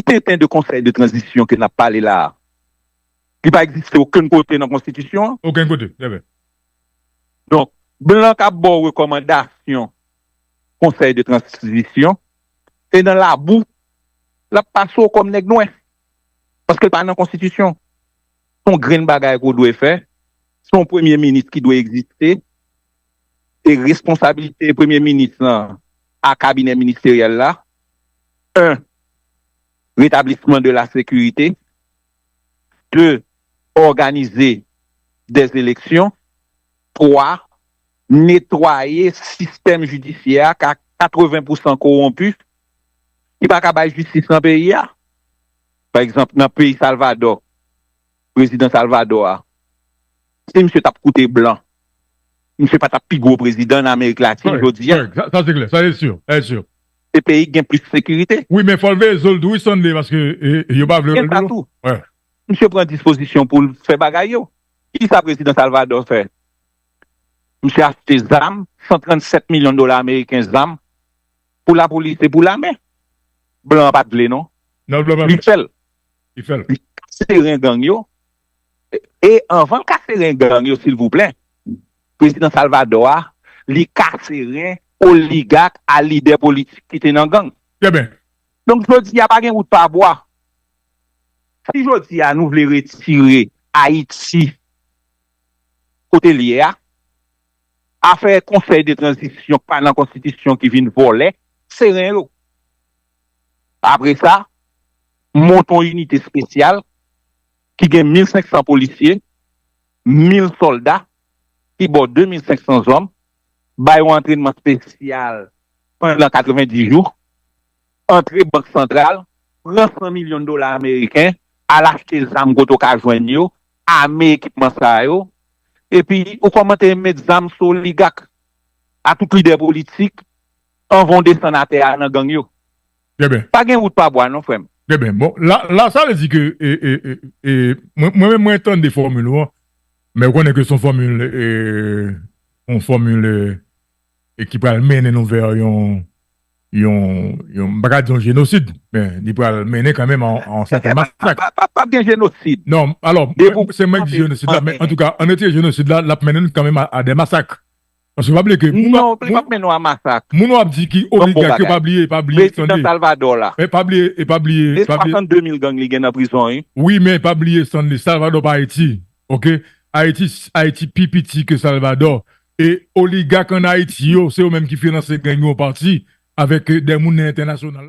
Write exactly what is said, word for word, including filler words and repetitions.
Ki tenten de konsèy de tranzisyon ke n ap pale la a? Li pa egziste okenn kote nan konstitisyon an. Okenn kote. Donk, blan k ap ba w rekòmandasyon konsèy de tranzisyon, e nan labou, l ap pase w kòm nèg nwè. Paske l pa nan konstitisyon. Se yon grenn bagay ke w dwe fè. Se yon premye minis ki dwe egziste. E responsablite premye minis lan a kabinè ministeryèl la, un, rétablissement de la sécurité, deux, organiser des élections, twa, netwaye sistèm jidisyè a ki katreven pousan kowonpi, ki pa ka bay jistis nan peyi a. Pa egzanp, nan peyi Salvadò, prezidan Salvadò a, si misye t ap koute blan, misye pa t ap pi gwo prezidan nan Amerik Latin jodi a. Sa se klè, sa se si, sa se si. Se peyi ki gen plis sekirite. Wi, men fò l veye zo l tou, wi, Stanley, paske yo pa vle l tou. Misye pran dispozisyon pou l fè bagay yo. Ki sa prezidan Salvadò fè? Misye achte zam, san trannsèt milyon dola ameriken zam, pou lapolis e pou lame. Blan an pa t vle, non. Non, blan an pa vle. Li fè l. Li fè l. Li kase ren gang yo. E anvan l kase ren gang yo, silvouplè, prezidan Salvadò a, li kase ren oligak a lidè politik ki te nan gang. Trè byen. Donk, jodi a, pa gen wout pa bwa. Si jodi a nou vle retire Ayiti kote l ye a, afè konsèy de tranzisyon k pa nan konstitisyon ki vin vòlè, se ren yo. Apre sa, monte yon inite espesyal ki gen mil senk san polisye, mil sòlda, ki ba w de mil senk san zòm, bay yon antrènman espesyal pandan katreven di jou, antre Bank Santral, pran san milyon dola ameriken, al achte zam kote w ka jwenn yo, ame ekipman sa yo, epi ou kòmanse met zam sou oligak, a tout lidè politik, anvan w desann atè a nan gang yo. Trè byen. Pa gen wout pa bwa non, frè m. Trè byen. Bon, la, la sa vle di ke, e, e, e, e, mwen, mwen menm, mwen tande fòmil ou an, men ou konnen ke se yon fòmil, e, yon fòmil, e, e ki pral mennen nou vè yon, yon, yon, m pa ka di yon jenosid, men li pral mennen kanmenm a, a yon sèten masak. Pa, pa, pa, p ap gen jenosid. Non, alò, se mwen ki di jenosid la, men antouka, an retire jenosid la, l ap mennen nou kanmenm a, a de masak. Paske pa bliye ke moun, non, li p ap mennen w a masak. Moun w ap di ki oligak yo, pa bliye, pa bliye, prezidan Salvadò la. Men pa bliye, e pa bliye, e pa bliye. Se swasannde mil gang li gen nan prizon, wi. Wi, men pa bliye, Stanley, Salvadò pa Ayiti, oke? Ayiti, Ayiti pi piti ke Salvadò. E oligak an Ayiti yo, se yo menm ki finanse gang yo an pati avèk, e, de moun nan entènasyonal.